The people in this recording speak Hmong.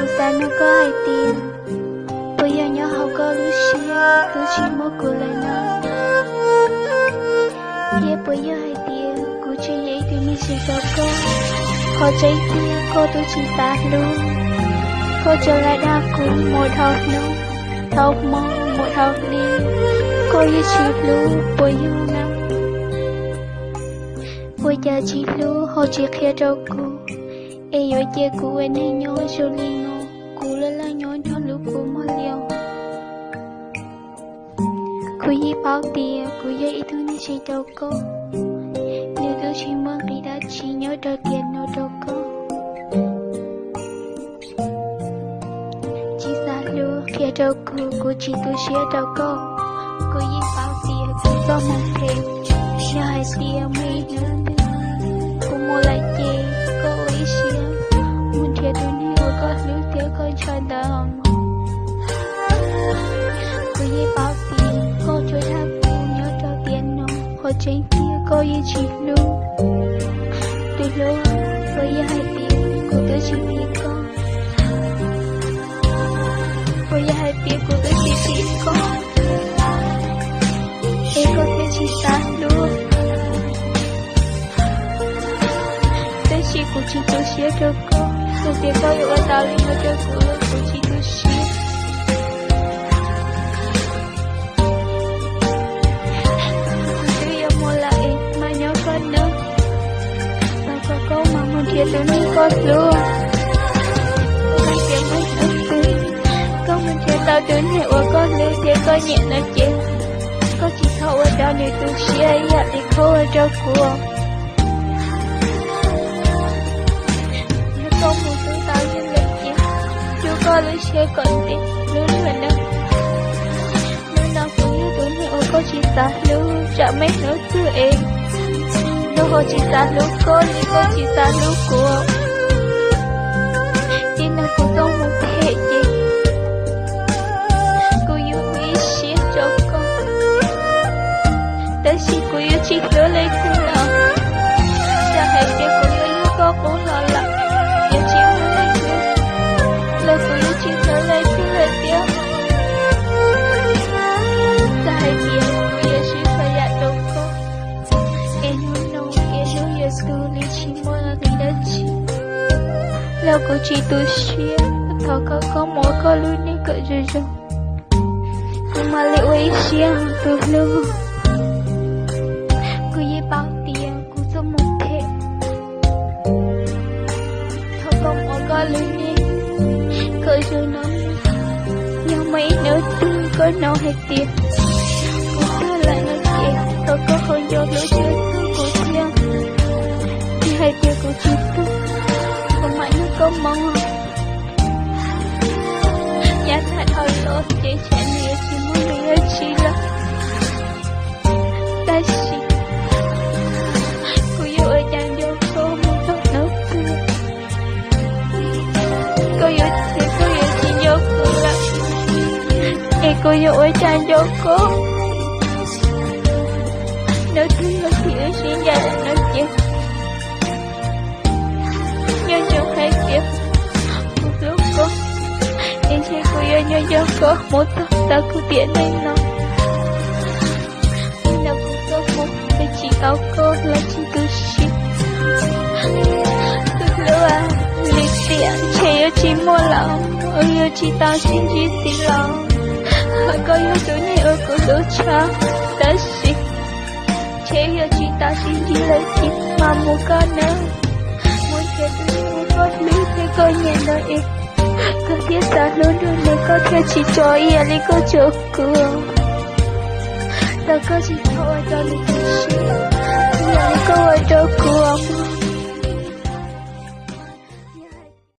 Kuv xav nug koj hais tias, puas yog nyob hauv koj lub siab twb tsis muaj kuv lawm no? Thiab puas yog hais tias kuv tsis yog ib tug neeg zoo rau koj? Qhov tseeb tiag koj twb tsis xav hlub, koj tsuas lam dag kuv mus dhau hnub, dhau hmo, mus dhau hli, koj yeej tsis hlub puas yog na? Ua cas tsis hlub ho tsis qhia rau kuv, es yuav cia kuv ua neeg nyob zoo li no, kuv laj laj nyob nrog lub kua muag li os. Kuv yeej paub tias kuv yog ib tug neeg tsis rau koj, nws twb tsis muaj nqis dab tsi nyob rau tiam no rau koj. Tsis xav hlub qhia rau kuv, kuv tsis tu siab rau koj. Kuv yeej paub tias kuv txoj hmoo phem, yog hais tias muaj ib hnub twg kuv mus lawm ces koj ua ib siab mus nrhiav tus neeg uas koj hlub thiab koj ntshaw ntawd os mog. Kuv yeej paub tias koj tsuas dag kuv nyob rau tiam no, qhov tseeb tiag koj yeej tsis hlub. Tus hlub, puas yog hais tias kuv twb tsis phim koj? Puas yog hais tias kuv twb tsis phim koj, es koj thiaj tsis xav hlub? Tab sis kuv tsis tu siab rau koj, txawm tias koj yuav ua tau li no rau kuv los kuv tsis tu siab. Kuv twb yuav mus lawm es mas nyob koj nawb, thov kom koj mam mus nrhiav tus neeg koj hlub. Txawm tias muaj ib hnub twg koj mus nrhiav tau tus neeg uas koj hlub thiab koj nyiam no ces, koj tsis txhob ua rau nws tu siab ib yam li koj ua rau kuv. Yog koj mus hlub tau yog lawm ces, rub koj lub siab kom ntev hlub luag nawb. Hnub no kuv yog tus neeg uas koj tsis xav hlub, tsam muaj ib hnub twg es koj ho tsis xav hlub koj li koj tsis xav hlub kuv, ces nrog kuv txoj hmoo phem ces kuv yuav ua ib siab rau koj, tab sis kuv yuav tsis hlub leej twg lawm. Txawm hais tias kuv yuav yug koj qub los lawm, yuav tsis muaj leej twg, los kuv yuav tsis hlub leej twg lawm thiab. Txawm hais tias kuv yuav sib txhua yam rau koj, es hnub no es hnub yuav tu li tsis muaj nqis dab tsi, los kuv tsis tu siab, thov kom koj mus ua koj lub neej kom zoo zoo, kuv mam li ua ib siab tus hlub. Kuv yeej paub tias kuv txoj hmoo phem, thov koj mus ua koj lub neej kom zoo no. Yog muaj ib hnub twg koj hnov hais tias kuv tuag lawm no ces thov koj ho nco hlub txog kuv thiab. Yog hais tias kuv tsis tuag, kuv mam nrog koj mus. Yav tag dhau los ces tsam nws yuav tsis muaj nqis dab tsi lawm, tab sis kuv yuav ua cas nco koj mus txog hnub twg? Koj yuav, koj yuav tsis nco kuv lawm, es kuv yuav ua cas nco koj? Hnub twg yog thaum wb sib ncaim lawm no ces nco ntsoov hais tias kuv hlub koj, es ntshe kuv yuav nco nco koj mus txog tau kuv tiam neej no. Hnub no kuv txoj hmoo twb tsis tau koj los tsis tu siab. Tus hlub, lwm tiam ntshe yuav tsis muaj lawm, yuav tsis tau sib ntsib ntxiv lawm. Koj yog tus neeg uas kuv hlub tshaj, tab sis ntshe yuav tsis tau sib ntsib lawm thiab, mas mus koj nawb. Mus nrhiav tus neeg uas koj hlub thiab koj nyiam ntawd es koj thiaj xav hlub nrog nws, koj thiaj tsis tso ib yam li koj tso kuv. Thov koj tsis txhob ua rau nws tu siab ib yam li koj ua rau kuv.